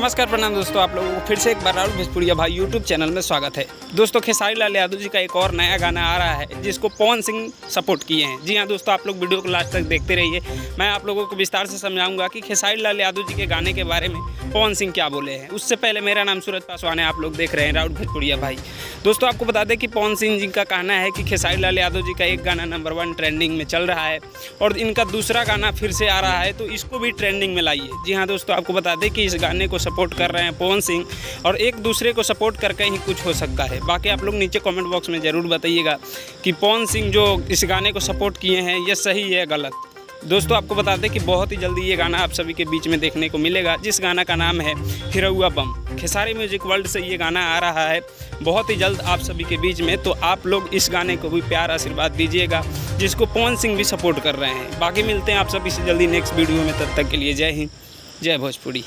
नमस्कार, प्रणाम दोस्तों, आप लोगों को फिर से एक बार राहुल भोजपुरिया भाई यूट्यूब चैनल में स्वागत है। दोस्तों, खेसारी लाल यादव जी का एक और नया गाना आ रहा है, जिसको पवन सिंह सपोर्ट किए हैं। जी हाँ दोस्तों, आप लोग वीडियो को लास्ट तक देखते रहिए। मैं आप लोगों को विस्तार से समझाऊंगा कि खेसारी लाल यादव जी के गाने के बारे में पवन सिंह क्या बोले हैं। उससे पहले मेरा नाम सूरज पासवान है, आप लोग देख रहे हैं राहुल भोजपुरिया भाई। दोस्तों, आपको बता दें कि पवन सिंह जी का कहना है कि खेसारी लाल यादव जी का एक गाना नंबर 1 ट्रेंडिंग में चल रहा है और इनका दूसरा गाना फिर से आ रहा है, तो इसको भी ट्रेंडिंग में लाइए। जी हाँ दोस्तों, आपको बता दें कि इस गाने को सपोर्ट कर रहे हैं पवन सिंह और एक दूसरे को सपोर्ट करके ही कुछ हो सकता है। बाकी आप लोग नीचे कमेंट बॉक्स में ज़रूर बताइएगा कि पवन सिंह जो इस गाने को सपोर्ट किए हैं, ये सही है, गलत। दोस्तों, आपको बता दें कि बहुत ही जल्दी ये गाना आप सभी के बीच में देखने को मिलेगा, जिस गाना का नाम है हिरौआ बम। खेसारी म्यूजिक वर्ल्ड से ये गाना आ रहा है बहुत ही जल्द आप सभी के बीच में, तो आप लोग इस गाने को भी प्यार आशीर्वाद दीजिएगा, जिसको पवन सिंह भी सपोर्ट कर रहे हैं। बाकी मिलते हैं आप सभी से जल्दी नेक्स्ट वीडियो में, तब तक के लिए जय हिंद, जय भोजपुरी।